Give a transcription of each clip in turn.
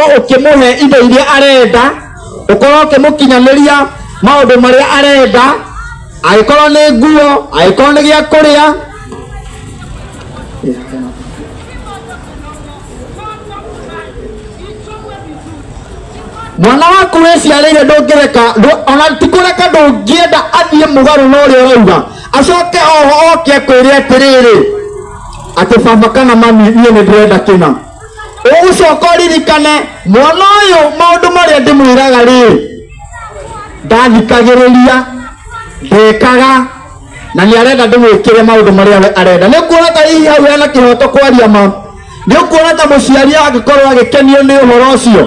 ũkorwo ũkĩmũhe indo iria arenda, ũkorwo ũkĩmũkinyanĩria maũndũ marĩa arenda, angĩkorwo nĩ nguo, angĩkorwo nĩ gĩa kũrĩa. Mwana waku wĩciarĩire ndũngĩreka, ona ti kũreka, ndũngĩenda athiĩ mũgarũ na ũrĩa ũrauga, acoke oho oke akwĩre atĩrĩrĩ, atĩ baba kana mami, niĩ nĩ ndĩrenda kĩna. Ũgũcoka ũririkane mwana ũyũ maũndũ marĩa ndĩmwĩraga rĩ, ndathikagĩrĩria, ndekaga, na nĩ arenda ndĩmwĩkĩre maũndũ marĩa we arenda. Nĩ ũkuona ta hihi hau hena kĩhoto kwaria ma? Nĩ ũkuona ta mũciari angĩkorwo agĩkenio nĩ ũhoro ũcio?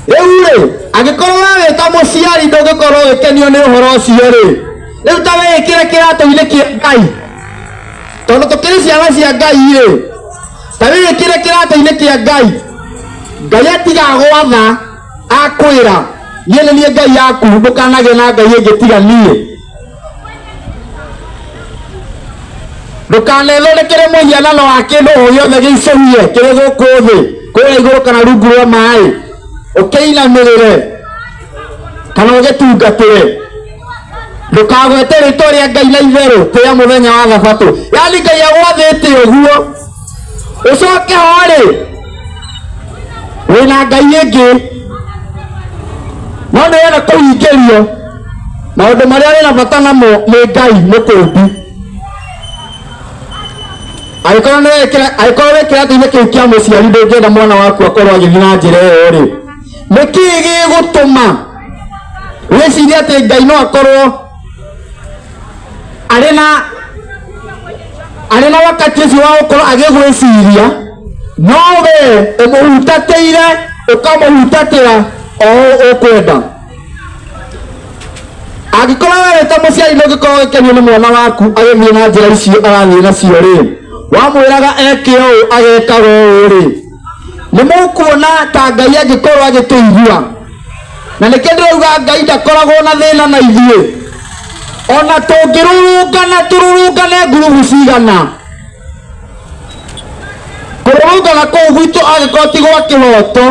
Rĩu rĩ, angĩkorwo we wĩ ta mũciari ndũngĩkorwo ũgĩkenio nĩ ũhoro ũcio rĩ, rĩu ta wĩĩkĩre kĩratũ-inĩ kĩa Ngai, tondũ tũkĩrĩ ciana cia Ngai rĩ, ta wĩĩkĩre kĩratũ-inĩ kĩa Ngai. Ngai atiga gwatha akwĩra, niĩ nĩ niĩ Ngai yaku, ndũkanagĩe na Ngai ĩngĩ tiga niĩ, ndũkanethondekere mũhianano wa kĩndũ o gĩothe gĩicũhie kĩrĩ gũkũ thĩ, kũrĩa igũrũ kana rungu rwa maĩ, ũkĩinamĩrĩre kana ũgĩtungatĩre, ndũkagwete rĩtwa rĩa Ngai na itherũ, tĩa mũthenya wa thabatũ. Yani Ngai agwathĩte ũguo, ũcoke ho rĩ, wĩna Ngai ĩngĩ, no nĩwenda kũhingĩrio maũndũ marĩa wĩna bata namo nĩ Ngai mũkũmbi. Angĩkorwo nĩ wekĩra, angĩkorwo wĩ kĩratũ-inĩ kĩu kĩa mũciari, ndũngĩenda mwana waku akorwo agĩthiĩ na njĩra ĩyo rĩ, nĩ kĩĩ gĩgũtũma wĩcirie atĩ Ngai no akorwo arĩ na wakati ũcio wa gũkorwo agĩgwĩciria, no we ũmũhutatĩire, ũkamũhutatĩra o ũũ ũkwenda? Angĩkorwo we wĩ ta mũciari ndũngĩkorwo ũgĩkenio nĩ mwana waku agĩthiĩ na njĩra icio arathiĩ nacio rĩ, wamwĩraga eke ũũ agekaga ũũ rĩ, nĩ mũkuona ta Ngai angĩkorwo agĩtũigua? Na nĩkĩo ndĩrauga Ngai ndakoragwo na thĩna na ithuĩ, ona tũngĩrũrũngana tũrũrũngane ngurubu cigana. Kũrũrũngana kũu gwitũ angĩkorwo ti gwa kĩhoto,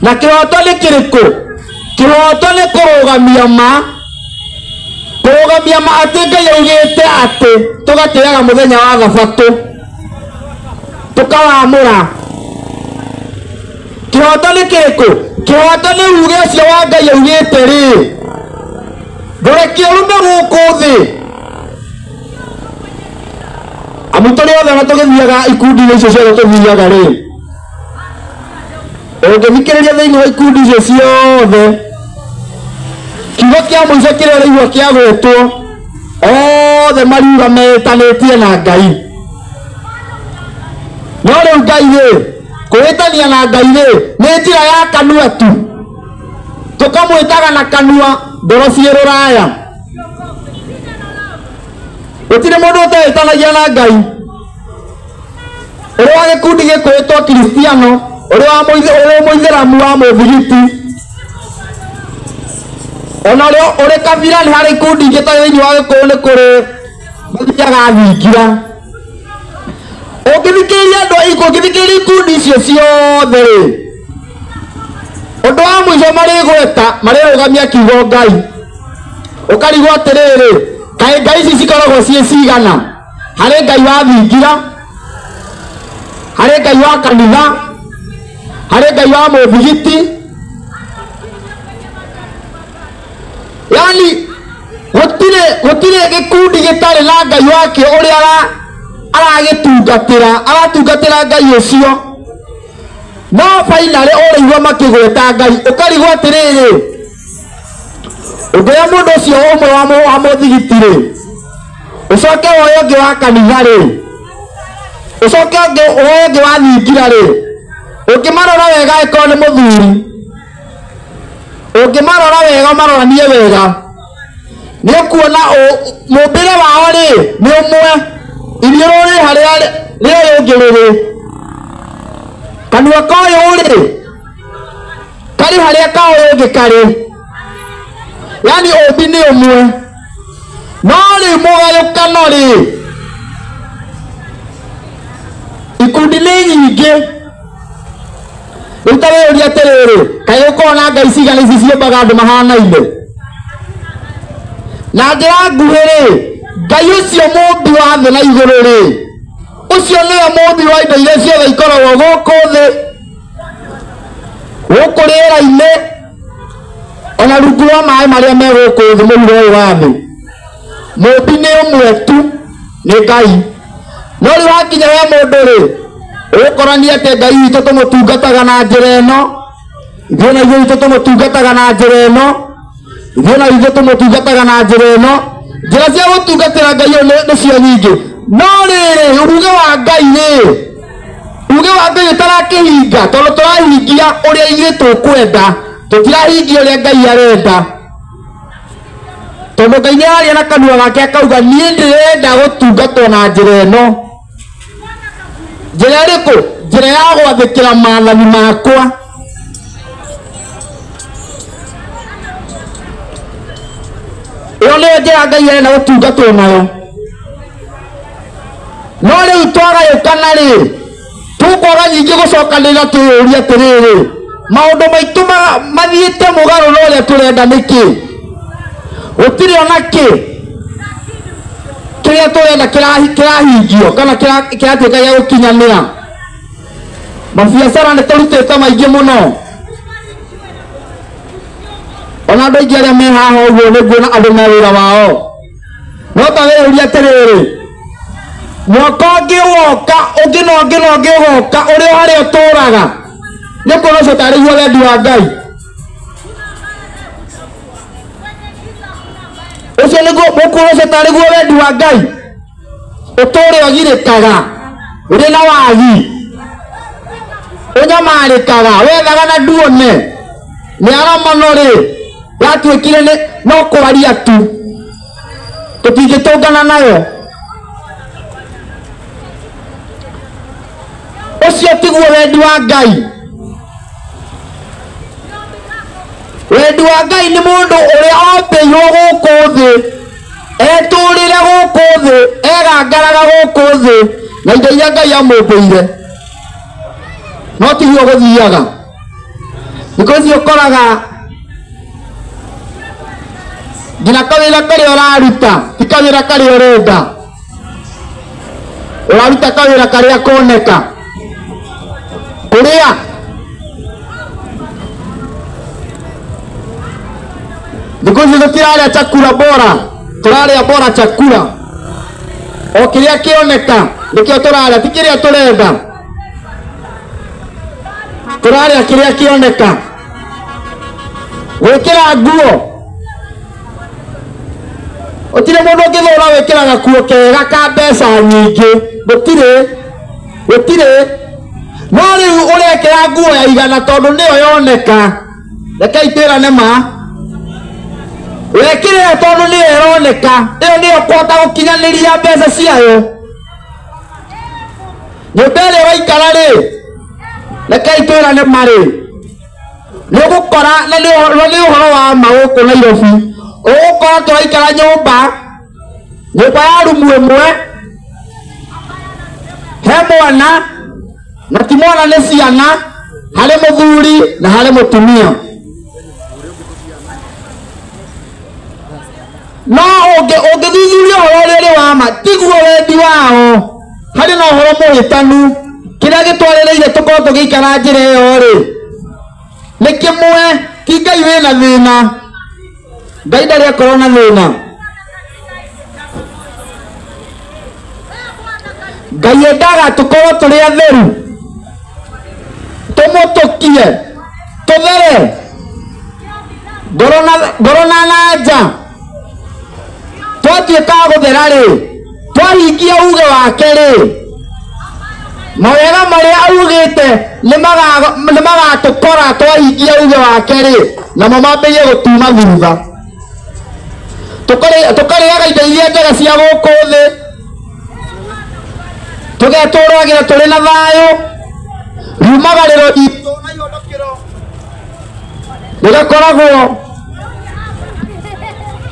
na kĩhoto nĩ kĩrĩkũ? Kĩhoto nĩ kũrũgamia ma, kũrũgamia ma atĩ Ngai augĩte atĩ tũgatĩaga mũthenya wa thabatũ, tũkawamũra. Kĩhoto nĩ kĩrĩkũ? Kĩhoto nĩ uge ũcio wa Ngai augĩte rĩ, ndũreke ũrume gũkũ thĩ. Amu tũrĩ othe ona tũgĩthiaga ikundi-inĩ icio ciothe tũthiaga rĩ, ũngĩthikĩrĩria thĩinĩ wa ikundi icio ciothe, kiugo kĩa mũico kĩrĩa ũraigua kĩagwetwo, othe mariuga metanĩtie na Ngai. No rĩu Ngai rĩ, kwĩtania na Ngai rĩ, nĩ njĩra ya kanua tu, tũkamwĩtaga na kanua, ngoro ciĩ rũraya. Gũtirĩ mũndũ ũteĩtanagia na Ngai, ũrĩ wa gĩkundi gĩkwĩtwo Kristiano, ũrĩ wa ũrĩ mũithĩramu wa mũthigiti, ona ũrĩ ũrĩ kabira. Nĩ harĩ ikundi ingĩ ta thĩinĩ wa Gĩkũyũ nĩ kũrĩ mathiaga thingira. Ũngĩthikĩrĩria andũ, ũngĩthikĩrĩria ikundi icio ciothe rĩ, ũndũ wa mũico marĩgweta, marĩrũgamia kiugo Ngai. Ũkarigwo atĩrĩrĩ, kaĩ Ngai ici cikoragwo ciĩ cigana? Harĩ Ngai wa thingira, harĩ Ngai wa kanitha, harĩ Ngai wa mũthigiti. Yani gũtirĩ gĩkundi gĩtarĩ na Ngai wakĩo ũrĩa aragĩtungatĩra, aratungatĩra Ngai ũcio. No finally ũraigua makĩgweta Ngai, ũkarigwo atĩrĩrĩ, ũngĩoya mũndũ ũcio ũmwe wa mũthigiti rĩ, ũcoke woe ũngĩ wa kanitha rĩ, ũcoke ũngĩ woe ũngĩ wa thingira rĩ, ũngĩmarora wega, angĩkorwo nĩ mũthuri, ũngĩmarora wega, ũmaroranie wega, nĩ ũkuona mũmbĩre wao rĩ nĩ ũmwe, iniũrũ rĩ harĩa rĩrĩa ũngĩ rĩrĩ, kanua ka ũyũ rĩ karĩ harĩa ka ũyũ ũngĩ karĩ. Yani ũmbi nĩ ũmwe, no rĩu mũgayũkano rĩ, ikundi nĩ nyingĩ. Rĩu ta wĩyũrie atĩrĩrĩ, kaĩ gũkorwo na ngai cigana ici ciũmbaga andũ mahanaine? Na njĩra nguhĩ rĩ, Ngai ũcio mũmbi wa thĩ na igũrũ rĩ, ũcio nĩwe mũmbi wa indo iria ciothe ikoragwo gũkũ thĩ, gũkũ rĩera-inĩ, ona rungu rwa maĩ marĩa me gũkũ thĩ mũhuro ũyũ wa thĩ. Mũmbi nĩ ũmwe tu, nĩ Ngai. No rĩu hakinya he mũndũ rĩ, ũgũkorania atĩ Ngai witũ tũmũtungataga na njĩra ĩno, ithuĩ na ithuĩ witũ tũmũtungataga na njĩra ĩno, ithuĩ na ithuĩ tũmũtungataga na njĩra ĩno. Njĩra cia gũtungatĩra Ngai ũyũ nĩcio nyingĩ. No rĩrĩ, uge wa Ngai rĩ, uge wa Ngai ũtarakĩhinga, tondũ tũrahingia ũrĩa ithuĩ tũkwenda, tũtirahingia ũrĩa Ngai arenda. Tondũ Ngai nĩararia na kanua gake akauga, niĩ ndĩrenda gũtungatwo na njĩra ĩno. Njĩra ĩrĩkũ? Njĩra ya gwathĩkĩra maathani makwa. Ĩyo nĩyo njĩra Ngai arenda gũtungatwo nayo. No rĩu twagayũkana rĩ, tũkwaga nyingĩ gũcokanĩrĩra twĩyũrie atĩrĩrĩ, maũndũ maitũ mathiĩte mũgarũ na ũrĩa tũrenda nĩkĩ? Gũtirĩ ona kĩ kĩrĩa tũrenda kĩrahingio kana kĩratuĩka gĩa gũkinyanĩra. Mabiacara nĩ tũrutĩte maingĩ mũno. Ona andũ aingĩ arĩa me haha ũguo nĩ nguona andũ me wĩra wao. No ta wĩyũrie atĩrĩrĩ, mwaka ũngĩ ũgoka, ũngĩ na ũngĩ na ũngĩ ũgoka, ũrĩa harĩa ũtũraga, nĩ ũkuona ũcio tarĩ guo wendi wa Ngai. Ũcio nĩguo mũkuona ũcio tarĩ guo wendi wa Ngai. Ũtũre ũgirĩkaga, ũrĩ na wagi, ũnyamarĩkaga, wethaga na nduone. Mĩaramano rĩ, yatuĩkire nĩ no kwaria tu, tũtingĩtũngana nayo. Ũcio tiguo wendi wa Ngai. Wendi wa Ngai nĩ mũndũ ũrĩa ombĩirwo gũkũ thĩ, etũrĩre gũkũ thĩ, egangaraga gũkũ thĩ na indo iria Ngai amũmbĩire. No tiguo gũthiaga. Thikũ ici ũkoraga nginya kawĩra karĩa ũraruta ti kawĩra karĩa ũrenda, ũraruta kawĩra karĩa koneka kũrĩa. Thikũ ici tũtirarĩa chakula bora, tũrarĩa bora chakula. O kĩrĩa kĩoneka nĩkĩo tũrarĩa, ti kĩrĩa tũrenda. Tũrarĩa kĩrĩa kĩoneka. Gwĩkĩra nguo, gũtirĩ mũndũ ũngĩthũra gwĩkĩra gakuo kega ka mbeca nyingĩ, gũtirĩ, gũtirĩ. No rĩu ũrekĩra nguo ya igana tondũ nĩyo yoneka. Rekei twĩrane ma, wekĩre ĩyo tondũ nĩyo ĩroneka, ĩyo nĩyo ũkũhota gũkinyanĩria mbeca ciayo. Nyũmba ĩrĩa ũraikara rĩ, rekei twĩrane ma rĩ, nĩ ũgũkora, na nĩ ũhoro wa ma gũkũ Nairobi, ũgũkora tũraikara nyũmba, nyũmba ya rumu ĩmwe, he mwana, na ti mwana nĩ ciana, harĩ mũthuri na harĩ mũtumia. No ũngĩthuthuria ũhoro ũrĩa ũrĩ wa ma, tiguo wendi wao. Harĩ na ũhoro mũhĩtanu. Kĩrĩa gĩtwarĩrĩire tũkorwo tũgĩikara njĩra ĩyo rĩ, nĩ kĩmwe, ti Ngai wĩna thĩna. Ngai ndarĩ akorwo na thĩna. Ngai endaga tũkorwo tũrĩ atheru, tũmũtũkie, tũthere ngoro na nja. Twatuĩka a gũthera rĩ, twahingia uge wake rĩ, mawega marĩa augĩte nĩ magatũkora twahingia uge wake rĩ, namo mambĩrĩrie gũtuma thutha. Tũkarĩaga indo iria njega cia gũkũ thĩ, tũgetũragĩra tũrĩ na thayũ, riumagarĩro itũ na ihonokĩro rĩgakoragwo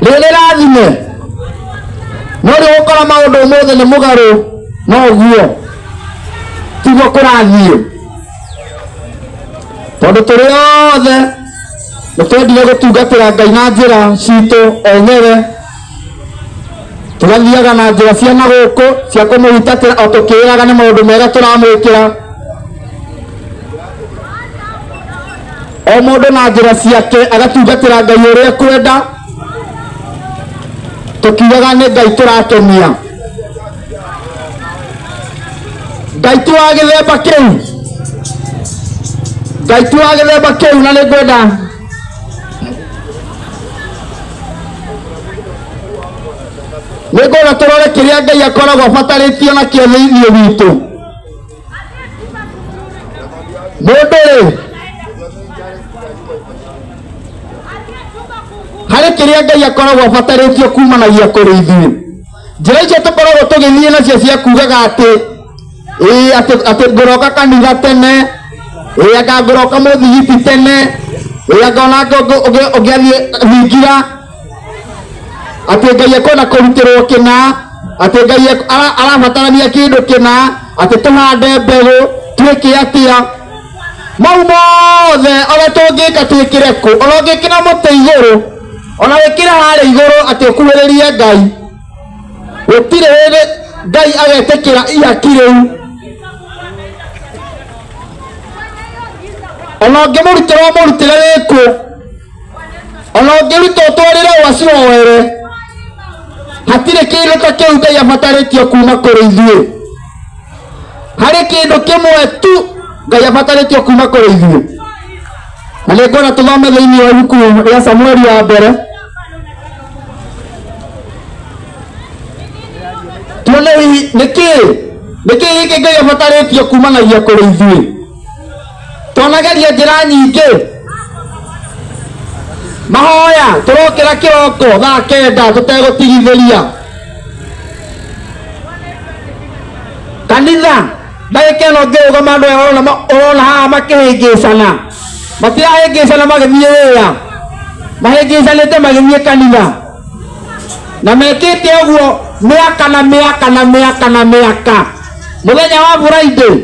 rĩ rĩrathime. No rĩu ũgũkora maũndũ ũmũthĩ nĩ mũgarũ na ũguo tiguo kũrathiĩ. Tondũ tũrĩ othe nĩ twendire gũtungatĩra Ngai na njĩra citũ enyewe, tũgathiaga na njĩra cia na gũkũ cia kũmũhutatĩra o tũkĩĩraga nĩ maũndũ mega tũramwĩkĩra. O mũndũ na njĩra ciake agatungatĩra Ngai ũrĩa ekwenda, tũkiugaga nĩ Ngai tũrakenia. Ngai ti wa gĩthemba kĩu, Ngai ti wa gĩthemba kĩu, na nĩ ngwenda tũrore kĩrĩa Ngai akoragwo abatarĩtio nakĩo thĩinĩ witũ. Mũndũ rĩ, harĩ kĩrĩa Ngai akoragwo abatarĩtio kumanagia kũrĩ ithuĩ. Njĩra icio tũkoragwo tũgĩthiĩ nacio cia kugaga atĩ ĩĩ, atĩ ngũroka kanitha tene, ĩĩ anga ngũroka mũthigiti tene, ĩĩ anga ona ũngĩathiĩ thingira, atĩ Ngai ekwenda kũrutĩrwo kĩna, atĩ Ngai arabatarania kĩndũ kĩna, atĩ tũhande mbegũ, twĩke atĩa. Mau mothe ona tũngĩka twĩkĩre kũ, ona ũngĩkĩra mũtĩ igũrũ, ona wĩkĩre harĩa igũrũ atĩ ũkuhĩrĩrie Ngai, gũtirĩ hĩndĩ Ngai agetĩkĩra ihaki rĩu. Ona ũngĩmũrutĩra ũmũrutĩre wĩkũ, ona ũngĩruta ũtwarĩre ũacihoere, hatirĩ kĩndũ ta kĩu Ngai abatarĩtio kuma kũrĩ ithuĩ. Harĩ kĩndũ kĩmwe tu Ngai abatarĩtio kuma kũrĩ ithuĩ, na nĩ ngwenda tũthome thĩinĩ wa ibuku rĩa Samueli wa mbere, tuone hihi nĩkĩĩ gĩkĩ Ngai abatarĩtio kumanagia kũrĩ ithuĩ. Twanageria njĩra nyingĩ, mahoya tũrokĩra kĩroko thaa kenda tũtegũtigithĩria, kanitha ndagĩka ĩno ngĩrũgama andũ aya ũrona haha makĩhĩngĩcana, matirahĩngĩcana magĩthiĩ wĩra, mahĩngĩcanĩte magĩthiĩ kanitha, na mekĩte ũguo mĩaka na mĩaka na mĩaka na mĩaka. Mũthenya wa Friday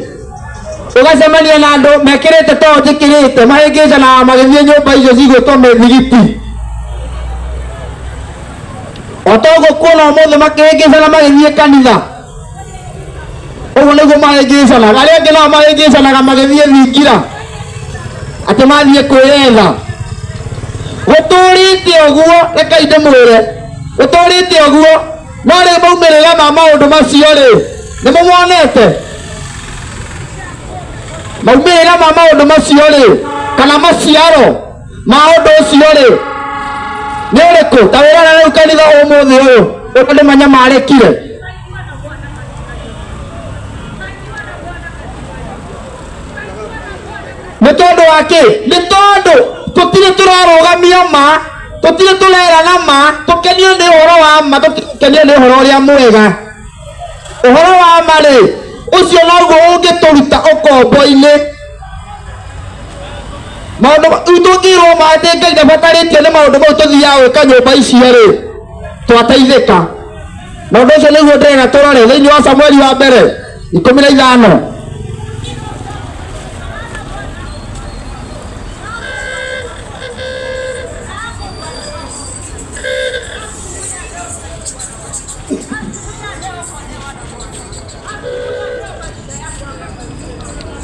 ũgacemania na andũ mekĩrĩte to njĩkĩrĩte, mahĩngĩcanaga magĩthiĩ nyũmba icio cigwĩtwo mĩthigiti. O ta ũguo kuona ũmũthĩ makĩhĩngĩcana magĩthiĩ kanitha, ũguo nĩguo mahĩngĩcanaga. Arĩa angĩ nao mahĩngĩcanaga magĩthiĩ thingira, atĩ mathiĩ kwĩyetha. Gũtũrĩte ũguo, rekei ndĩmwĩre, gũtũrĩte ũguo, no rĩu maumĩrĩra ma maũndũ macio rĩ, nĩ mũmonete? Maumĩrĩra ma maũndũ macio rĩ, kana maciaro ma ũndũ ũcio rĩ, nĩ ũrĩkũ? Ta wĩrore rĩu kanitha ũmũthĩ ũyũ, ũrĩa andũ manyamarĩkire. Nĩ tondũ wa kĩ? Nĩ tondũ tũtirĩ tũrarũgamia ma, tũtirĩ tũrerana ma, tũkenio nĩ ũhoro wa ma, tũkenio nĩ ũhoro ũrĩa mwega. Ũhoro wa ma rĩ, ũcio noguo ũngĩtũruta ũkombo-inĩ. Maũndũ rĩu tũngĩrwo ma atĩ Ngai ndabatarĩtio nĩ maũndũ mau tũthiaga gwĩka nyũmba icio rĩ, twateithĩka. Na ũndũ ũcio nĩguo ndĩrenda tũrore thĩinĩ wa Samueli wa mbere 15.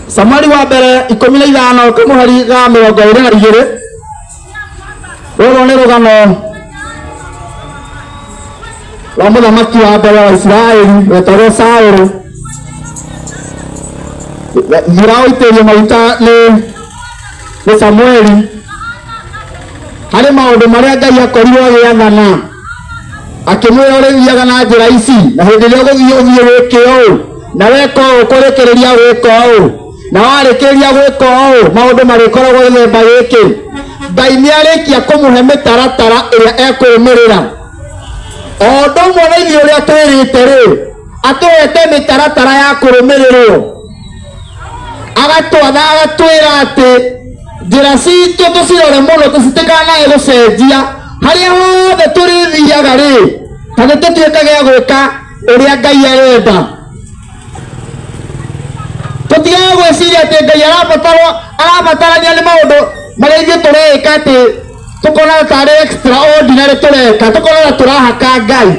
Samueli wa mbere 15 kamũhari ga 22. Rũrũ nĩ rũgano rwa mũthamaki wa mbere wa Isiraeli wetagwo Saũlũ. Thutha wa gũitĩrĩrio maguta nĩ Samueli, harĩ maũndũ marĩa Ngai akorirwo agĩathana, akĩmwĩra ũrĩthiaga na njĩra ici, na hĩndĩ ĩrĩa ũgũthiĩ ũthiĩ wĩke ũũ, na weka ũũ ũkũrĩkĩrĩria gwĩka ũũ, na warĩkĩrĩria gwĩka ũũ maũndũ marĩkoragwo gĩthemba gĩkĩ. Ngai nĩarĩkia kũmũhe mĩtaratara ĩrĩa ekũrũmĩrĩra. O ũndũ ũmwe na ithuĩ ũrĩa twĩrĩte rĩ, atũhete mĩtaratara ya kũrũmĩrĩrwo, agatwatha agatwĩra atĩ njĩra citũ tũcirore mũno, tũcitikanae gũcenjia. Harĩa hothe tũrĩthiaga rĩ, ta nĩ tũtuĩkage a gwĩka ũrĩa Ngai arenda. Tũtigaga gwĩciria atĩ Ngai arabatarania nĩ maũndũ marĩa ithuĩ tũreka atĩ tũkonaga tarĩ extraordinary tũreka, tũkonaga tũrahaka Ngai,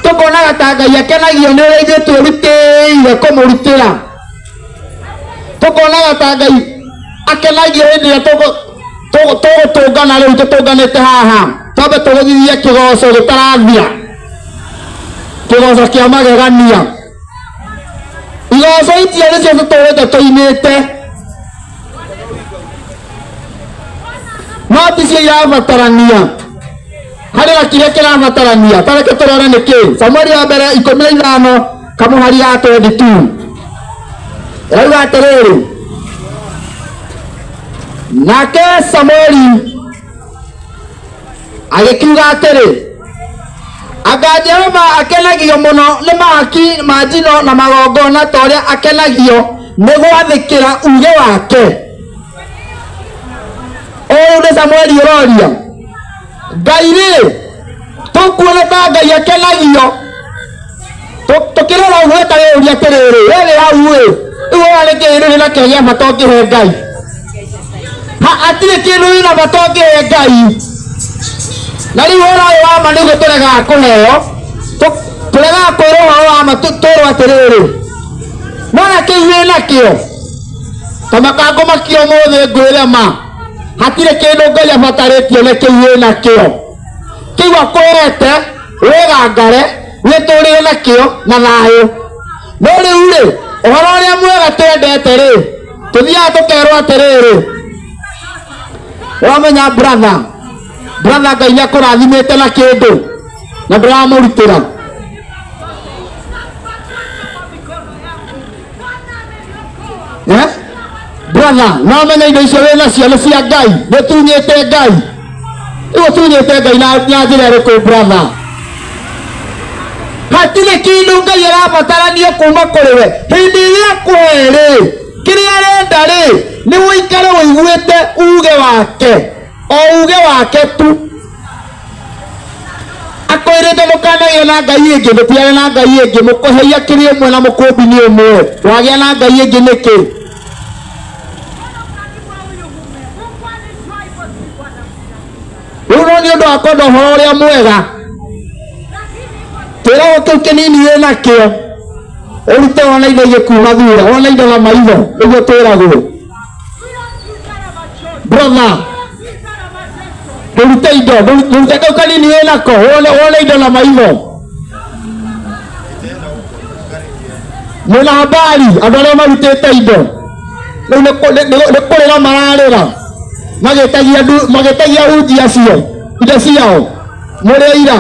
tũkonaga ta Ngai akenagio nĩ ũrĩa ithuĩ twĩrutĩire kũmũrutĩra, tũkonaga ta Ngai akenagio hĩndĩ ĩrĩa tũgũtũngana rĩu tũtũnganĩte haha twambe tũgũthithie kĩgoco gĩtarathira, kĩgoco kĩa magegania. Igoco icio nĩcio tũtũrĩte tũinĩte, no ticio irabatarania. Harĩ na kĩrĩa kĩrabatarania, ta reke tũrore nĩ kĩ. Samueli wa mbere 15 kamũhari ga 22 ĩrauga atĩrĩrĩ, nake Samueli agĩkiuga atĩrĩ, anga Jehova akenagio mũno nĩ mahaki ma njino na magongona ta ũrĩa akenagio nĩ gwathĩkĩra uge wake. Ũyũ nĩ Samueli ũroria Ngai rĩ, tũkuona ta Ngai akenagio tũkĩrora ũguo ĩtarĩũria atĩrĩrĩ, we wĩ hau ĩ, rĩu ũrona nĩ kĩĩ rĩu nakĩo gĩa bata ũngĩhe Ngai? Hatirĩ kĩndũ wĩna bata ũngĩhe Ngai. Na rĩu ũhoro ũyũ wa ma nĩguo tũregaga kũheo, tũregaga kwĩrwo ũhoro wa ma, twĩrwo atĩrĩrĩ, nona kĩu wĩnakĩo ta makangũ makio ũmũthĩ ngwĩre ma, hatirĩ kĩndũ Ngai abatarĩtio nĩ kĩu wĩnakĩo. Kĩu akũhete wĩgangare wĩtũrĩre nakĩo na thayũ. No rĩu rĩ, ũhoro ũrĩa mwega twendete rĩ, tũthiaga tũkerwo atĩrĩrĩ, wamenya brother, brother Ngai nĩakũrathimĩte na kĩndũ na ndũramũrutĩra. Brother, no menya indo icio wĩnacio nĩ cia Ngai, nĩũtunyĩte Ngai. Rĩu ũtunyĩte Ngai na njĩra ĩrĩkũ brother? Hatirĩ kĩndũ Ngai arabatarania kuma kũrĩ we. Hĩndĩ ĩrĩa akũhe rĩ, kĩrĩa arenda rĩ, nĩ ũikare ũiguĩte uge wake, o uge wake tu. Akwĩrĩte mũkanagĩe na Ngai ĩngĩ, mũtigane na Ngai ĩngĩ, mũkũheia kĩrĩ ũmwe na mũkũmbi nĩ ũmwe. Wagĩa na Ngai ĩngĩ nĩkĩ? Rĩu no nĩ ũndũ wa kwenda ũhoro ũrĩa mwega, twĩragwo kĩu kĩnini wĩnakĩo ũrute wona indo igĩkuma thutha, wona indo na maitho, nĩguo twĩragwo. Brother, ndũrute indo, ndũrute kau kanini wĩnako, wone indo na maitho. Mwĩna habari andũ arĩa marutĩte indo rĩu nĩ kũrĩra mararĩra, magĩtagia hunji acio indo ciao mũrĩ aira.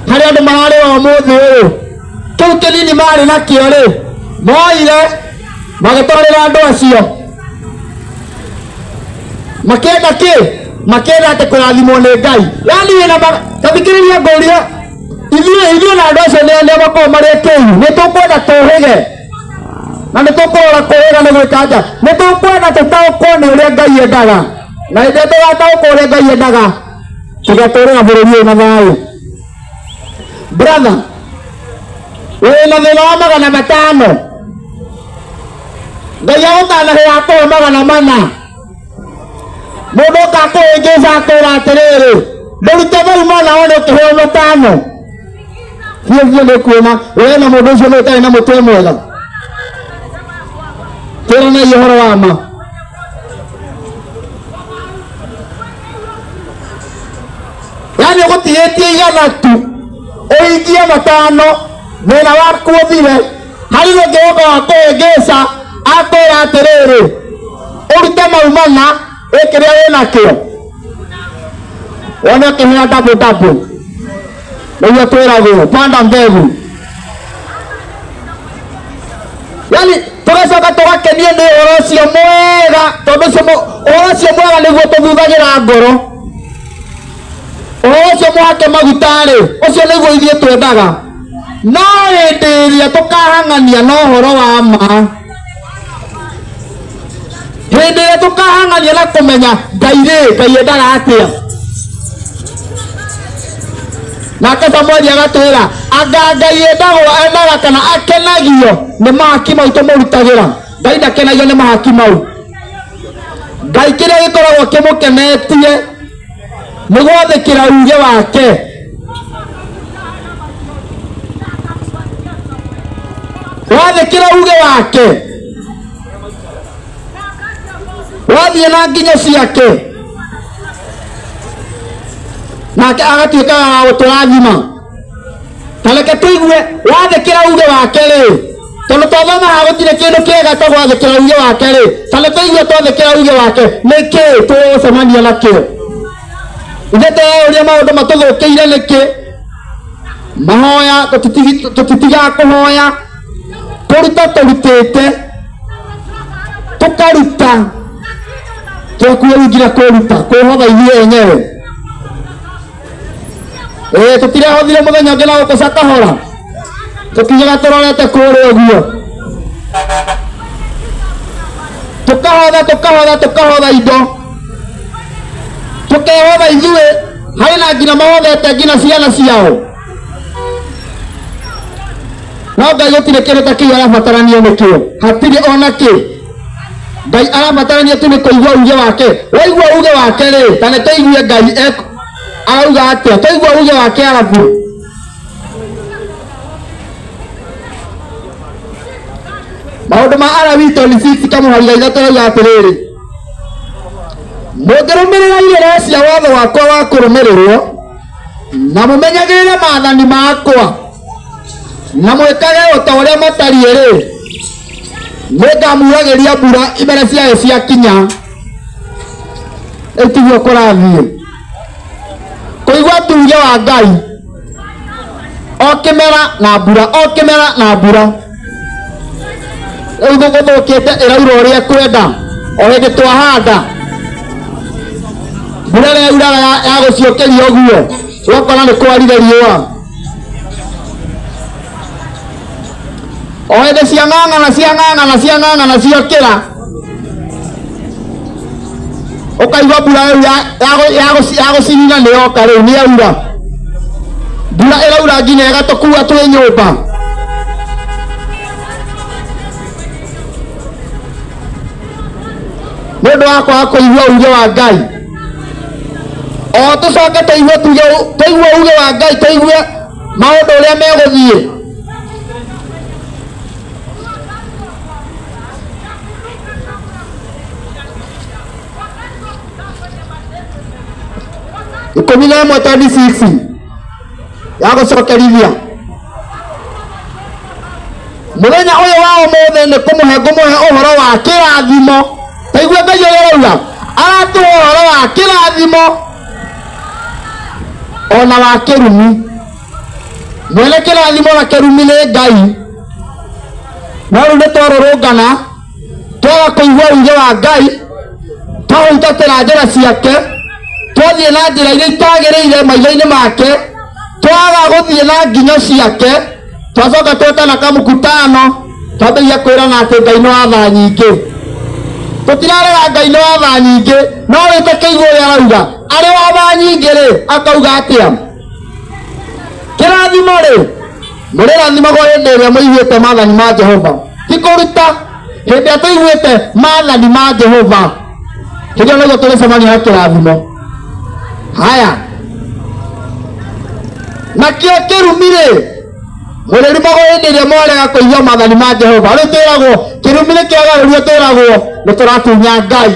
Harĩ andũ mararĩra ũmũthĩ ũyũ, kĩu kĩnini marĩ nakĩo rĩ, moire magĩtwarĩra andũ acio, makĩenda kĩ? Makĩenda atĩ kũrathimwo nĩ Ngai. Yaani wĩna tathikĩrĩria ngũria, ithuĩ na andũ acio nĩ makoragwo marĩ kĩu, nĩ tũkwenda tũhĩge na nĩ tũkũrora kũhĩga nĩ gwĩka atĩa, nĩ tũkwenda tũtaũkwo nĩ ũrĩa Ngai endaga, na hĩndĩ ĩrĩa tũgataũkwo ũrĩa Ngai endaga tũgatũrĩra bũrũri ũyũ na thayũ. Brother, wĩna thĩna wa 500, Ngai agũtanahĩra akũhe 400. Mũndũ ũka akũhĩngĩca akwĩra atĩrĩrĩ, ndũrute mau mana wone ũkĩheo 5. Biũ biũ nĩ kuona we na mũndũ ũcio nĩ ũtarĩ na mũtwe mwega. Twĩranai ũhoro wa ma. Yaani ũgũtigĩtie 100 tu, ũhingie 5, thĩna waku ũthire. Harĩ ũngĩ ũka wa kũhĩngĩca akwĩra atĩrĩrĩ, ũrute mau mana wĩ kĩrĩa wĩnakĩo, wone ũkĩheo double double. Nĩguo twĩragwo panda mbegu. Yaani tũgacoka tũgakenio nĩ ũhoro ũcio mwega, tondũ ũcio ũhoro ũcio mwega nĩguo tũthuthagĩra ngoro. Ũhoro ũcio mũhake maguta-rĩ, ũcio nĩguo ithuĩ twendaga. No hĩndĩ ĩrĩa tũkahang'ania na ũhoro wa ma, hĩndĩ ĩrĩa tũkahang'ania na kũmenya Ngai rĩ, Ngai endaga atĩa. Nake Samueli agatwĩra Anga Ngai endagwo endaga kana akenagio nĩ mahaki mau tũmũrutagĩra. Ngai ndakenagio nĩ mahaki mau. Ngai kĩrĩa gĩkoragwo kĩmũkenetie nĩ gwathĩkĩra uge wake. Wathĩkĩra uge wake, wathiĩ na nginyo ciake, nake agatuĩka wa gũtũrathima. Ta reke tũigue wathĩkĩra uge wake rĩ, tondũ twathoma haha gũtirĩ kĩndũ kĩega ta gwathĩkĩra uge wake rĩ, ta reke tũigue twathĩkĩra uge wake nĩkĩ tũgũcemania nakĩo. Ithuĩ tũreyũria maũndũ matũthũkĩire nĩkĩ? Mahoya tũtitigaga kũhoya, kũruta tũrutĩte, tũkaruta, twakuo rĩu nginya kwĩruta, kwĩhotha ithuĩ enyewe. Tũtirehothire mũthenya ũngĩ na gũkũ Cakahora, tũkinyaga tũrorete kũrĩa ũguo, tũkahotha tũkahotha tũkahotha indo, tũkehotha ithuĩ. Harĩ na nginya mahothete nginya ciana ciao. No Ngai gũtirĩ kĩndũ ta kĩu arabatarania nĩkĩo, hatirĩ ona kĩ. Ngai arabatarania tu nĩ kũigua uge wake. Waigua uge wake rĩ, ta nĩ tũigue Ngai arauga atĩa. Twaigua uge wake arabu. Maũndũ ma Alawii 26 kamũhari ga 3 arauga atĩrĩrĩ, mũngĩrũmĩrĩra irĩra cia watho wakwa wa kũrũmĩrĩrwo, na mũmenyagĩrĩre maathani makwa, na mwĩkage o ta ũrĩa matariĩ rĩ, nĩngamuragĩria mbura imere ciayo ciakinya. Rĩu tiguo kũrathiĩ. Kũigua tuge wa Ngai, o kĩmera na mbura, o kĩmera na mbura. Rĩu gũthũkĩte ĩraura ũrĩa ĩkwenda, o hĩndĩ twahanda mbura ĩrĩa yuraga ya gũciũkĩria ũguo, ũgakora nĩ kwarire riũa. O hĩndĩ ciang'ang'ana ciang'ang'ana ciang'ang'ana ciokĩra, ũkaigua mbura rĩu ya gũcinina nĩ yoka rĩu, nĩ yaura. Mbura ĩraura nginya ĩgatũkua twĩ nyũmba. Nĩ ũndũ wa kwaga kũigua uge wa Ngai. O tũcoke tũigue tuge, tũigue uge wa Ngai, tũigue maũndũ ũrĩa megũthiĩ. 11 26 ya gũcokerithia. Mũthenya ũyũ wa ũmũthĩ nĩ kũmũhe ngũmũhe ũhoro wa kĩrathimo. Ta igua Ngai ũrĩa arauga, aratũhe ũhoro wa kĩrathimo ona wa kĩrumi. Mwene kĩrathimo na kĩrumi nĩ Ngai. No rĩu nĩ twarũrũngana, twaga kũigua uge wa Ngai, twahutatĩra njĩra ciake, twathiĩ na njĩra iria itagĩrĩire maitho-inĩ make, twaga gũthiĩ na nginyo ciake, twacoka twetana kamũkutano, twambĩrĩria kwĩrana atĩ Ngai nĩ wa tha nyingĩ. Tũtirarega Ngai nĩ wa tha nyingĩ, no rĩu tũkĩigua ũrĩa arauga. Arĩ wa tha nyingĩ rĩ, akauga atĩa? Kĩrathimo rĩ, mũrĩrathimagwo hĩndĩ ĩrĩa mũiguĩte maathani ma Jehova. Ti kũruta, hĩndĩ ĩrĩa tũiguĩte maathani ma Jehova, hĩndĩ ĩyo nĩguo tũrĩcemania na kĩrathimo. Haya, nakĩo kĩrumi rĩ, mũrĩrumagwo hĩndĩ ĩrĩa mwarega kũigua maathani ma Jehova. Rĩu twĩragwo kĩrumi nĩ kĩagarũrio, twĩragwo nĩ tũratunya Ngai,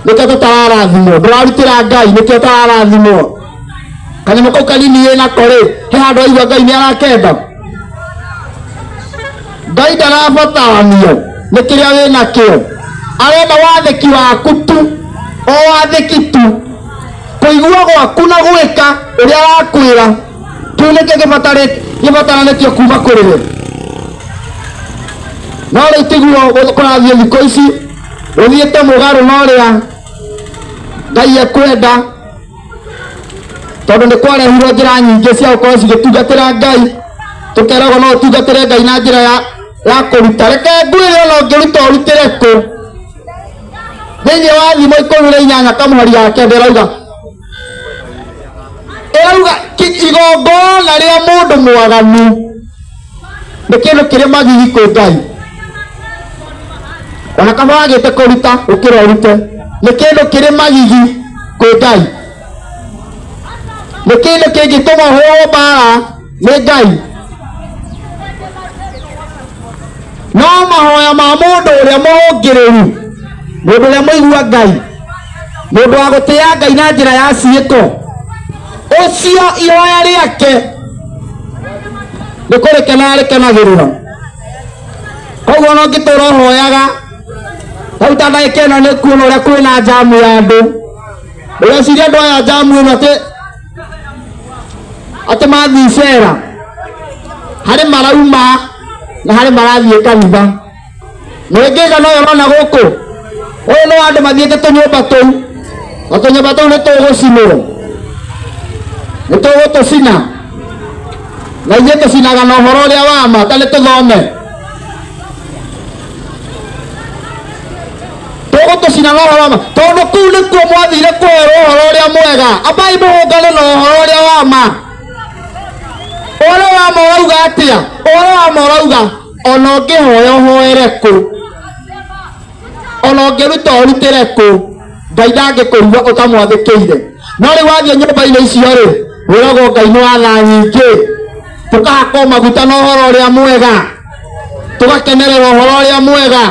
nĩkĩo tũtararathimwo. Ndũrarutĩra Ngai, nĩkĩo ũtararathimwo. Kanyamũ kau kanini wĩ nako rĩ, he handũ waigua Ngai nĩ arakenda. Ngai ndarabataranio nĩ kĩrĩa wĩ nakĩo, arenda wathĩki waku tu, o wathĩki tu, kũigua gwaku na gwĩka ũrĩa arakwĩra. Kĩu nĩkĩo gĩbataranĩtio kuma kũrĩ we. No rĩu tiguo kũrathiĩ thikũ ici, gũthiĩte mũgarũ na ũrĩa Ngai ekwenda, tondũ nĩ kwarehirwo njĩra nyingĩ cia gũkorwo cigĩtungatĩra Ngai. Tũkeragwo no ũtungatĩre Ngai na njĩra ya kũruta. Reke ngwĩre ona ũngĩruta ũrutĩre kũ. Thĩinĩ wa Thimo 18 kamũhari ga 9 ĩrauga, Ĩrauga igongona rĩa mũndũ mwaganu nĩ kĩndũ kĩrĩ magigi kwĩ Ngai. Ona kama wagĩte kũruta ũkĩra ũrute, nĩ kĩndũ kĩrĩ magigi kwĩ Ngai. Nĩ kĩndũ kĩngĩtũma ũhũrwo mbara nĩ Ngai. No mahoya ma mũndũ ũrĩa mũrũngĩrĩru, mũndũ ũrĩa mũigua Ngai, mũndũ wa gũtĩĩa Ngai na njĩra ya ciĩko, ũcio ihoya rĩake nĩ kũrĩkena arĩkenagĩrĩra. Koguo ona ũngĩtũra ũhoyaga rĩu ta ndagĩka ĩno nĩ kuona ũrĩa kwĩna njamu ya andũ. Ndũreciria andũ aya njamu ĩno atĩ mathiĩ cera, harĩ marauma na harĩ marathiĩ kanitha. Mũrĩngĩga no ũrona gũkũ, ũyũ nĩ andũ mathiĩte tũnyũmba tũu, na tũnyũmba tũu nĩ tũgũcinwo, nĩ tũgũtũcina, na ithuĩ tũcinaga na ũhoro ũrĩa wa ma, ta nĩ tũthome. Tũgũtũcina na ũhoro wa ma, tondũ kũu nĩkuo mwathire kũherwo ũhoro ũrĩa mwega. Ambai mũhũngane na ũhoro ũrĩa wa ma. Ũhoro wa ma ũrauga atĩa? Ũhoro wa ma ũrauga ona ũngĩhoya ũhoere kũ, ona ũngĩruta ũrutĩre kũ, Ngai ndangĩkũigua ũtamwathĩkĩire. No rĩu wathiĩ nyũmba-inĩ icio rĩ, wĩragwo Ngai nĩ wa tha nyingĩ, tũkahakwo maguta na ũhoro ũrĩa mwega, tũgakenerera ũhoro ũrĩa mwega,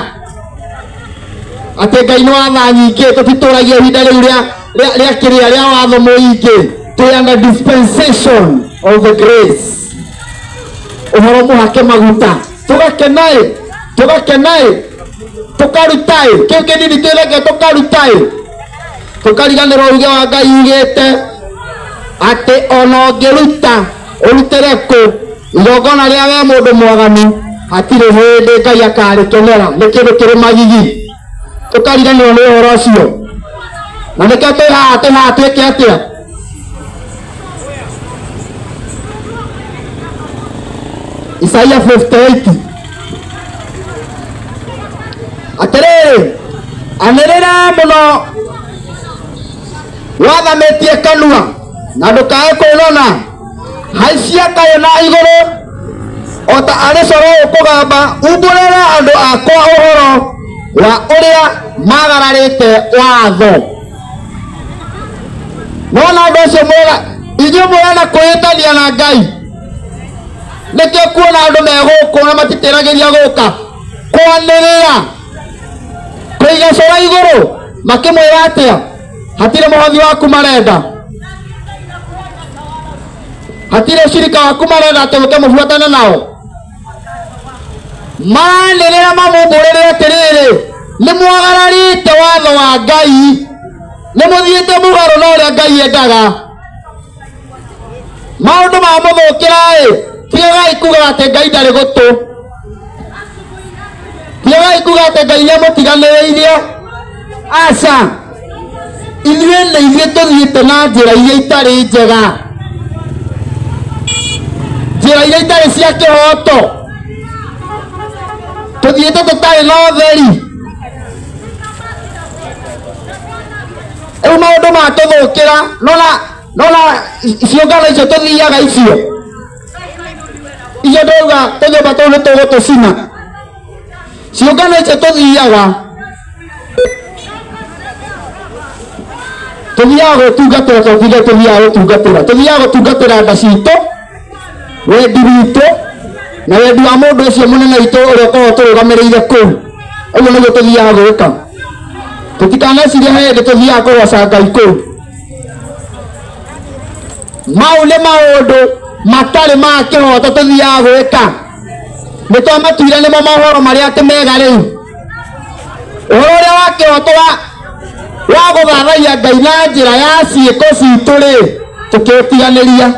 atĩ Ngai nĩ wa tha nyingĩ. Tũtitũragia ihinda rĩu rĩa kĩrĩa rĩa watho mũingĩ, twĩ under dispensation of the grace. Ũhoro mũhake maguta, tũgakenaĩ, tũgakenaĩ, tũkarutaĩ, kĩu kĩnini twĩnakĩo tũkarutaĩ, tũkariganĩrwo uge wa Ngai ugĩte atĩ ona ũngĩruta ũrutĩre kũ, igongona rĩa we mũndũ mwaganu hatirĩ hĩndĩ Ngai akarĩkenera, nĩ kĩndũ kĩrĩ magigi. Tũkariganĩrwo nĩ ũhoro ũcio, na nĩkĩo twĩ haha, twĩ haha twĩke atĩa? Isaia 58 atĩrĩrĩ, anĩrĩra mũno wathamĩtie kanua na ndũkae kwĩnona, haicia kayũ na igũrũ o ta arĩ coro ũkũgamba, umbũrĩra andũ akwa ũhoro wa ũrĩa magararĩte watho. Nona andũ acio mwega, inyuĩ mũrenda kwĩĩtania na Ngai, nĩkĩo kuona andũ me gũkũ na matitĩragĩria gũka kwanĩrĩra kũiga coro igũrũ makĩmwĩra atĩa, hatirĩ mũhothi waku marenda, hatirĩ ũcirika waku marenda atĩ ũke mũbuatane nao. Maranĩrĩra mamumbũrĩre atĩrĩrĩ, nĩ mwagararĩte watho wa Ngai, nĩ mũthiĩte mũgarũ na ũrĩa Ngai endaga. Maũndũ mamũthũkĩra-ĩ, tigagai kuga atĩ Ngai ndarĩ gũtũ, tigagai kuga atĩ Ngai nĩamũtiganĩrĩirie. Aca, ithuĩ nĩ ithuĩ tũthiĩte na njĩra iria itarĩ njega, njĩra iria itarĩ cia kĩhoto, tũthiĩte tũtarĩ na ũtheri. Rĩu maũndũ matũthũkĩra, nona ciũngano icio tũthiaga icio icio ndauga tũnyũmba tũu nĩ tũgũtũcina. Ciũngano icio tũthiaga, tũthiaga gũtungatĩra, tũthiaga gũtungatĩra, tũthiaga gũtungatĩra nda citũ, wendi witũ na wendi wa mũndũ ũcio mũnene witũ ũrĩa ũkoragwo tũrũgamĩrĩire kũu. Ũguo nĩguo tũthiaga gwĩka. Tũtikanecirie he hĩndĩ tũthiaga kũgoca Ngai kũu. Mau nĩ maũndũ matarĩ ma kĩhoto tũthiaga gwĩka. Nĩ twamatuire nĩmo mohoro marĩa atĩ mega rĩu. Ũhoro ũrĩa wa kĩhoto wa gũthathaiya Ngai na njĩra ya ciĩko citũ rĩ, tũkĩũtiganĩria,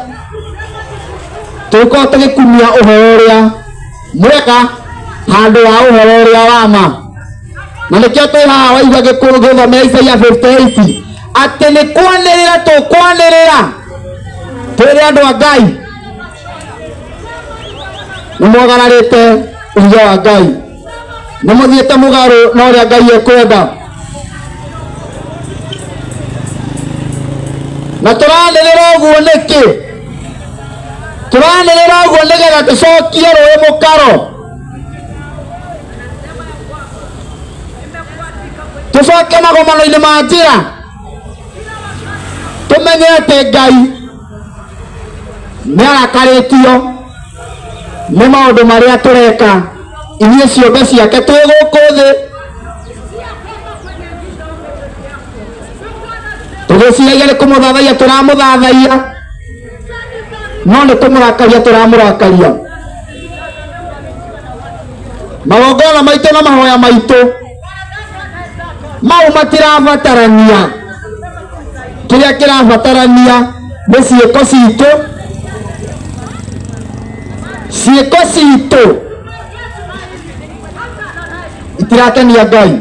tũgĩkorwo tũgĩkumia ũhoro ũrĩa mwega handũ wa ũhoro ũrĩa wa ma. Na nĩkĩo twĩ haha waigua gĩthomera Isaia 58 atĩ nĩ kwanĩrĩra tũkwanĩrĩra twĩre andũ a Ngai nĩ mwagararĩte uge wa Ngai, nĩ mũthiĩte mũgarũ na ũrĩa Ngai ekwenda. Na tũranĩrĩra ũguo nĩkĩ? Tũranĩrĩra ũguo nĩgetha tũcokie rũĩ mũkaro, tũcoke magomano-inĩ ma njĩra, tũmenye atĩ Ngai nĩ arakarĩtio nĩ maũndũ marĩa tũreka ithuĩ ciũmbe ciake twĩ gũkũ thĩ. Tũgĩciragia nĩ kũmũthathaiya tũramũthathaiya, no nĩ kũmũrakaria tũramũrakaria. Magongona maitũ na mahoya maitũ mau matirabatarania. Kĩrĩa kĩrabatarania nĩ ciĩko citũ, ciĩko citũ itirakenia Ngai,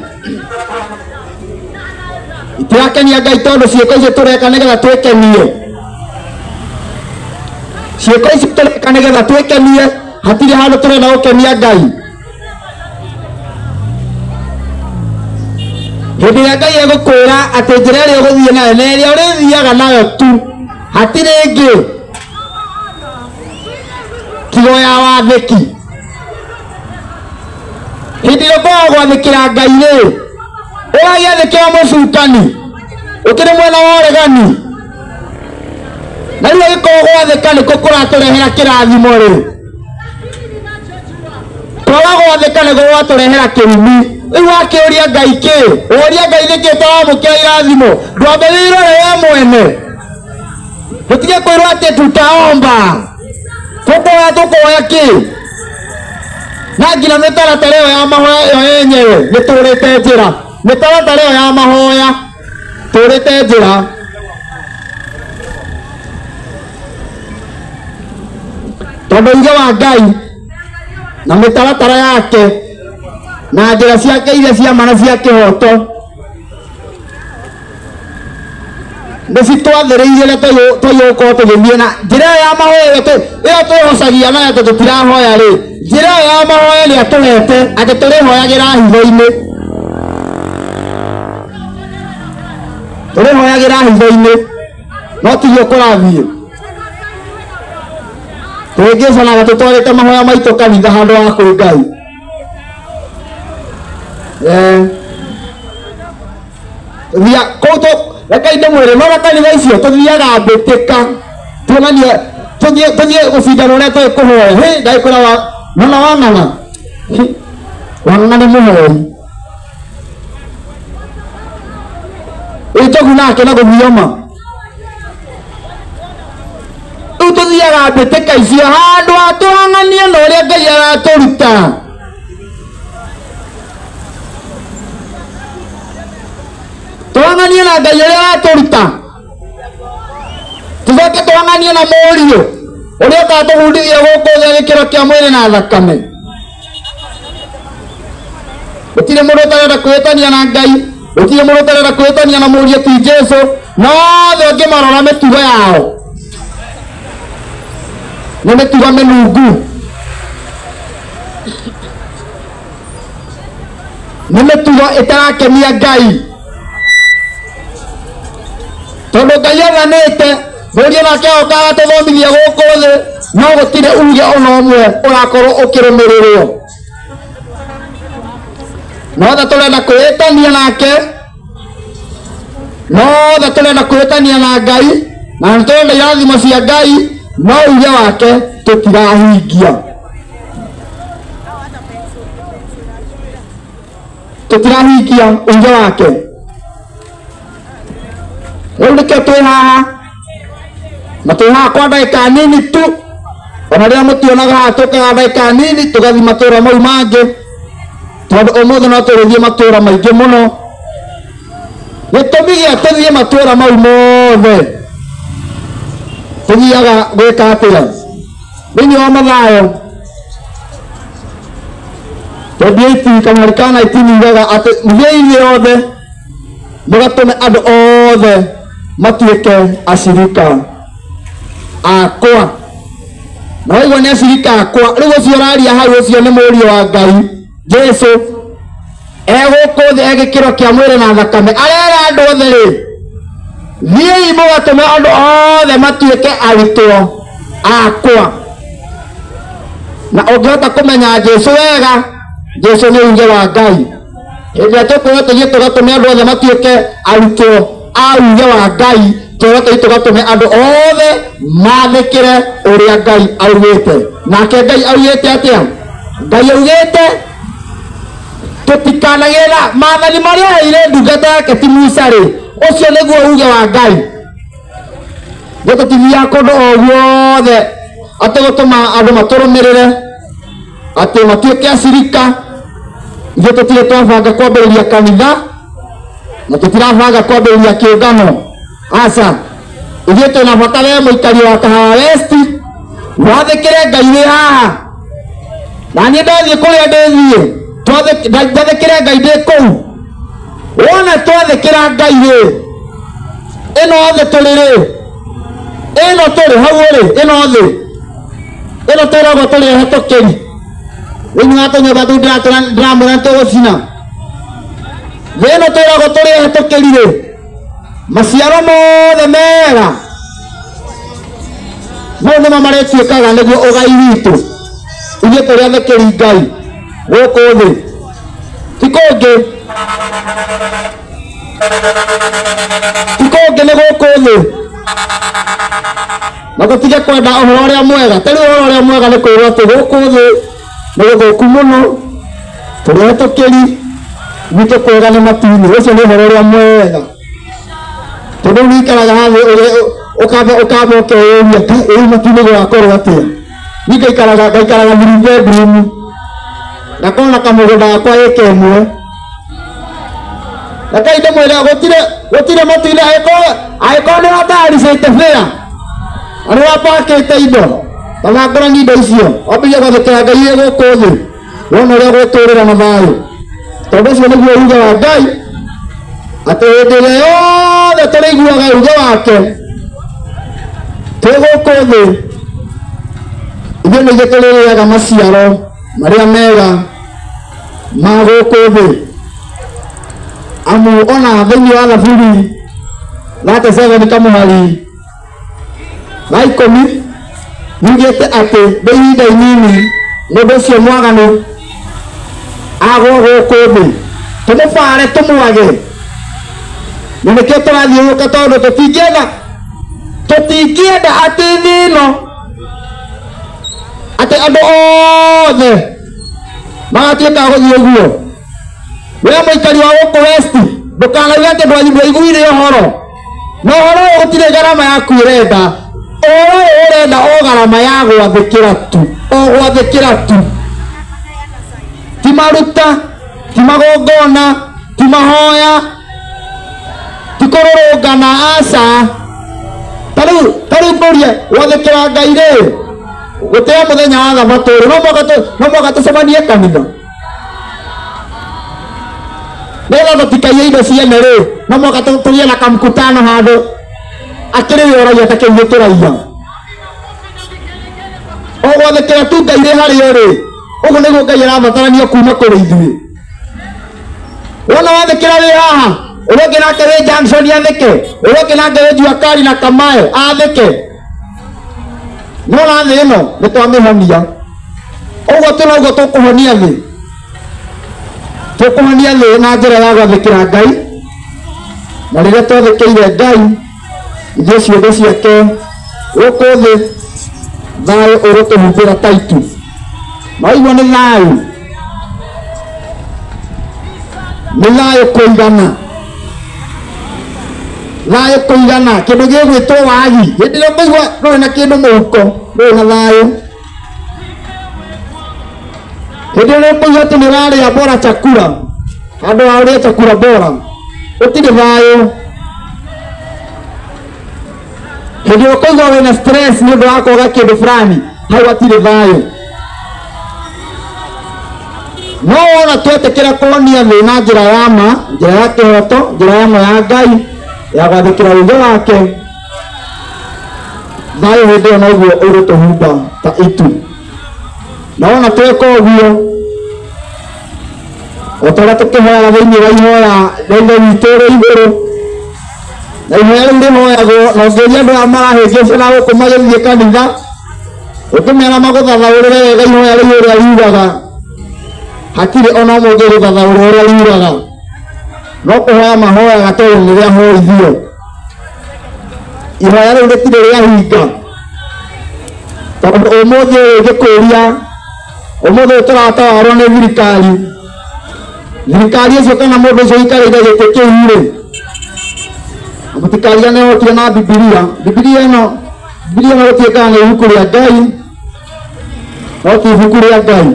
itirakenia Ngai tondũ ciĩko icio tũreka nĩgetha twĩkenie, ciĩko icio tũreka nĩgetha twĩkenie, hatirĩ handũ tũrenda gũkenia Ngai. Hĩndĩ ĩrĩa Ngai egũkwĩra atĩ njĩra ĩrĩa ũgũthiĩ nayo na ĩrĩa ũrĩthiaga nayo tu, hatirĩ ĩngĩ tigo ya wathĩki. Hĩndĩ ĩrĩa ũkoragwo gwathĩkĩra Ngai rĩ, ũragĩathĩkĩra mũcukani, ũkĩrĩ mwena wa ũregani, na rĩu angĩkorwo gwathĩka nĩkuo kũratũrehera kĩrathimo rĩ, kwaga gwathĩka nĩguo gwatũrehera kĩrumi. Rĩu wakĩũria Ngai kĩ? Ũria Ngai nĩkĩ ũtaramũkĩra irathimo? Ndwambĩrĩirwo we mwene. Tũtige kwĩrwo atĩ tutaomba, tũkũhoya tũkũhoya kĩ? Na nginya mĩtaratara ĩyo ya mahoya ĩyo yenyewe nĩ tũrĩte njĩra, mĩtaratara ĩyo ya mahoya tũrĩte njĩra. Tondũ uge wa Ngai na mĩtaratara yake na njĩra ciake iria cia ma na cia kĩhoto nĩ citwathĩrĩirie ũrĩa twagĩrĩirwo gũkorwo tũgĩthiĩ na njĩra ĩyo ya mahoya ĩyo twĩhocagia nayo atĩ tũtirahoya rĩ, njĩra ĩyo ya mahoya nĩ atũhete atĩ tũrĩhoyagĩra hitho-inĩ, tũrĩhoyagĩra hitho-inĩ, no tiguo kũrathiĩ. Tũhĩngĩcanaga tũtwarĩte mahoya maitũ kanitha handũ ha kwĩ Ngai. Thia kũu tũ reke ndĩmwĩre, nona kanitha icio tũthiaga mbĩtĩka, tuonanie tũthiĩ gũcindana ũrĩa tũĩ kũhoya. Hĩ, ndagĩkwĩra wa nona wang'ang'a, wang'ang'a nĩ mũhoi. Ĩ njogu nake na gũthioma. Rĩu tũthiaga mbĩtĩka icio handũ ha tũhang'anie na ũrĩa Ngai aratũruta. Tũhang'anie na Ngai ũrĩa aratũruta, tũcoke tũhang'anie na Mũriũ ũrĩa ũgatũbundithia gũkũ thĩ gĩkĩro kĩa mwĩrĩ na thakame. Gũtirĩ mũndũ ũtarenda kwĩtania na Ngai, gũtirĩ mũndũ ũtarenda kwĩtania na Mũriũ ti Jesũ, no othe ũngĩmarora mĩtugo yao nĩ mĩtugo mĩnungu, nĩ mĩtugo ĩtarakenia Ngai, tondũ Ngai athanĩte Mũriũ nake oka agatũthomithia gũkũ thĩ, no gũtirĩ uge ona ũmwe ũrakorwo ũkĩrũmĩrĩrwo. Nothe tũrenda kwĩtania nake, nothe tũrenda kwĩtania na Ngai, na nĩ tũrenda irathimo cia Ngai, no uge wake tũtirahingia, tũtirahingia uge wake. Rĩu nĩkĩo twĩ haha, na twĩ haha kwa ndagĩka nini tu, ona rĩrĩa mũtionaga haha tũkaga ndagĩka nini tũgathiĩ matũũra mau mangĩ, tondũ ũmũthĩ no tũrĩthiĩ matũũra maingĩ mũno. Gĩtũmi gĩa tũthiĩ matũũra mau mothe tũthiaga gwĩka atĩa? Thĩinĩ wa Mathayo 28 kamũhari ka 19 yugaga atĩ mũthiĩ inyuĩ othe mũgatũme andũ othe matuĩke acirika akwa. Na waigua nĩ acirika akwa, rĩu ũcio ũraria hau ũcio nĩ Mũriũ wa Ngai Jesũ egũkũ thĩ e gĩkĩro kĩa mwĩrĩ na thakame, arera andũ othe rĩ, Thiĩi mũgatũme andũ othe matuĩke arutwo akwa. Na ũngĩhota kũmenya Jesũ wega, Jesũ nĩ uge wa Ngai. Hĩndĩ ĩrĩa tũkwĩrwo tũthiĩ tũgatũme andũ othe matuĩke arutwo a uge wa Ngai, twĩrwo tũthiĩ tũgatũme andũ othe mathĩkĩre ũrĩa Ngai augĩte. Nake Ngai augĩte atĩa? Ngai augĩte tũtikanagĩe na maathani marĩa aheire ndungata yake ti Musa rĩ, ũcio nĩguo uge wa Ngai. Nĩ tũtithiaga kũndũ o guothe atĩ gũtũma andũ matũrũmĩrĩre atĩ matuĩke acirika. Ithuĩ tũtirĩ twabanga kwambĩrĩria kanitha na tũtirabanga kwambĩrĩria kĩũngano, aca. Ithuĩ twĩna bata we mũikari wa Kahawa West wathĩkĩre Ngai wĩ haha, na niĩ ndathiĩ kũrĩa ndĩthiĩ njathĩkĩre Ngai ndĩ kũu. Wona twathĩkĩra Ngai rĩ, ĩno thĩ tũrĩ rĩ, ĩno tũrĩ hau rĩ, ĩno thĩ ĩno twĩragwo tũrĩ ehĩtũkĩri thĩinĩ wa tũnyũmba tũu ndĩramwĩra nĩtũgũcina. Thĩ ĩno twĩragwo tũrĩ ehĩtũkĩri rĩ, maciaro mothe mega mau nĩmo marĩtuĩkaga nĩguo ũgai witũ ithuĩ tũrĩ athĩkĩri Ngai gũkũ thĩ, ti kũngĩ, ti kũngĩ, nĩ gũkũ thĩ. Na tũtige kwenda ũhoro ũrĩa mwega. Ta rĩu ũhoro ũrĩa mwega nĩ kwĩrwo atĩ gũkũ thĩ nĩ gũthũku mũno, tũrĩ ehĩtũkĩri, gwitũ kwega nĩ matu-inĩ. Ũcio nĩ ũhoro ũrĩa mwega, tondũ rĩu wĩikaraga haha ũkamba ũkeyũria ĩĩ matu-inĩ gũgakorwo atĩa. Niĩ ngaikaraga three bedroom, ngakorwo na kamũgũnda gakwa ĩka ĩmwe. Reke ndĩmwĩre gũtirĩ matu-inĩ, angĩkorwo nĩ ũrataricĩte bĩa na nĩ ũrapakĩte indo, tabangũrani indo icio, wambĩrĩrie gwathĩkĩra Ngai wĩ gũkũ thĩ, wone ũrĩa ũgũtũrĩra na thayũ. Tondũ ũcio nĩguo uge wa Ngai, atĩ hĩndĩ ĩrĩa yothe tũrĩiguaga uge wake twĩ gũkũ thĩ, ithuĩ nĩ ithuĩ tũrĩrĩaga maciaro marĩa mega ma gũkũ thĩ. Amu ona thĩinĩ wa Thaburi 37 kamũhari ga 10 yugĩte atĩ nĩ ihinda inini mũndũ ũcio mwaganu agwo gũkũ thĩ, tũmũbare tũmwage. Na nĩkĩo tũrathiũrũrũka, tondũ tũtingĩenda atĩ thĩ ĩno atĩ andũ othe magatuĩka a gũthiĩ ũguo. We mũikari wa gũkũ West, ndũkanauge atĩ ndwaiguire ũhoro. Na ũhoro ũyũ gũtirĩ gharama yaku ũrenda, ũhoro ũyũ ũrenda o gharama ya gwathĩkĩra tu, o gwathĩkĩra tu, ti maruta, ti magongona, ti mahoya, ti kũrũrũngana, aca. Ta rĩu ngũrie, gwathĩkĩra Ngai rĩ, gũtĩa mũthenya wa thabatũ rĩ, no mũhaka tũcemanie kanitha nĩgetha tũtikaiye indo ciene rĩ, no mũhaka tũgĩe na kamkutano handũ akĩrĩ we ũraiya ta kĩu gĩtũraiya. O gwathĩkĩra tu Ngai rĩ harĩa ũrĩ, ũguo nĩguo Ngai arabatarania kuma kũrĩ ithuĩ. Wona wathĩkĩra wĩ haha, ũrĩa ũngĩ nake wĩ Junction athĩke, ũrĩa ũngĩ nake wĩ Jua Kali na Kamae athĩke. Nĩwona thĩ ĩno nĩ twamĩhonia, ũguo tũrauga tũkũhonia thĩ, tũkũhonia thĩ na njĩra ya gwathĩkĩra Ngai. Na rĩrĩa twathĩkĩire Ngai ithuĩ ciũmbe ciake gũkũ thĩ, thayũ ũgũtũhumbĩra ta itu. Na waigua nĩ thayũ, nĩ thayũ kũigana, thayũ kũigana, kĩndũ gĩgwĩtwo wagi. Hĩndĩ ĩrĩa ũkũigua ndũrĩ na kĩndũ mũhuko, ndũrĩ na thayũ. Hĩndĩ ĩrĩa ũkũigua atĩ nĩ ũrarĩa bora chakula handũ ha ũrĩe chakula bora, gũtirĩ thayũ. Hĩndĩ ĩrĩa ũkũigua wĩna stress nĩ ũndũ wa kwaga kĩndũ fulani, hau hatirĩ thayũ. No wona twetĩkĩra kũhonia thĩ na njĩra ya ma, njĩra ya kĩhoto, njĩra ya ma ya Ngai ya gwathĩkĩra uge wake, thayũ hĩndĩ ĩyo noguo ũgũtũhumba ta itu. Na wona tweka ũguo, o ta ũrĩa tũkĩhoyaga thĩinĩ wa ihoya rĩa Ithe witũ ũrĩ igũrũ, Na ihoya rĩu rĩhoyagwo na ũngĩũria andũ aya marahĩngĩcana gũkũ magĩthiĩ kanitha, ũngĩmera magũthathaũrĩre wega ihoya rĩu ũrĩa riugaga, hatirĩ ona ũmwe ũngĩrĩthathaũra ũrĩa riugaga. No kũhoya mahoyaga tondũ nĩ rĩahoithio. Ihoya rĩu rĩtirĩ rĩahinga. Tondũ ũmũthĩ ũyũ ngĩkũria, ũmũthĩ ũyũ tũratawarwo nĩ thirikari. Thirikari ĩcio kana mũndũ ũcio ũikarĩire gĩtĩ kĩu rĩ, mũtikarigane okire na Bibilia. Bibilia ĩno, Bibilia ĩno gũtuĩkaga nĩ ibuku rĩa Ngai, no ti ibuku rĩa Ngai.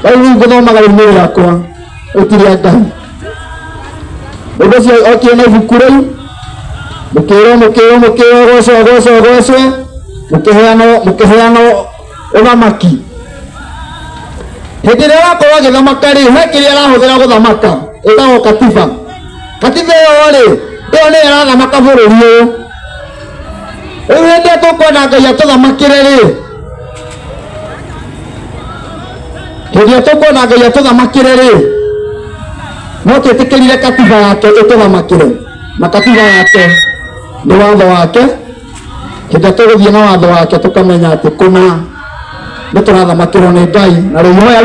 Rĩu rĩu ngũthomaga rĩu nĩ rĩakwa, rĩu ti rĩa Ngai. Mũndũ ũcio okire na ibuku rĩu, mũkĩrwo mũkĩrwo mũkĩrwo gocwo gocwo gocwo, mũkĩheanwo mũkĩheanwo ũthamaki. Hĩndĩ ĩrĩa arakorwo agĩthamaka rĩ, he kĩrĩa arahũthĩra gũthamaka, ĩtagwo katiba. Katiba ĩyo rĩ, ĩyo nĩyo ĩrathamaka bũrũri ũyũ. Rĩu hĩndĩ ĩrĩa tũkwenda Ngai atũthamakĩre rĩ, hĩndĩ ĩrĩa tũkwenda Ngai atũthamakĩre rĩ, no twĩtĩkĩrire katiba yake ĩtũthamakĩre, na katiba yake nĩ watho wake. Hĩndĩ ĩrĩa tũgũthiĩ na watho wake tũkamenya atĩ kũna nĩ tũrathamakĩrwo nĩ Ngai, na rĩu ihoya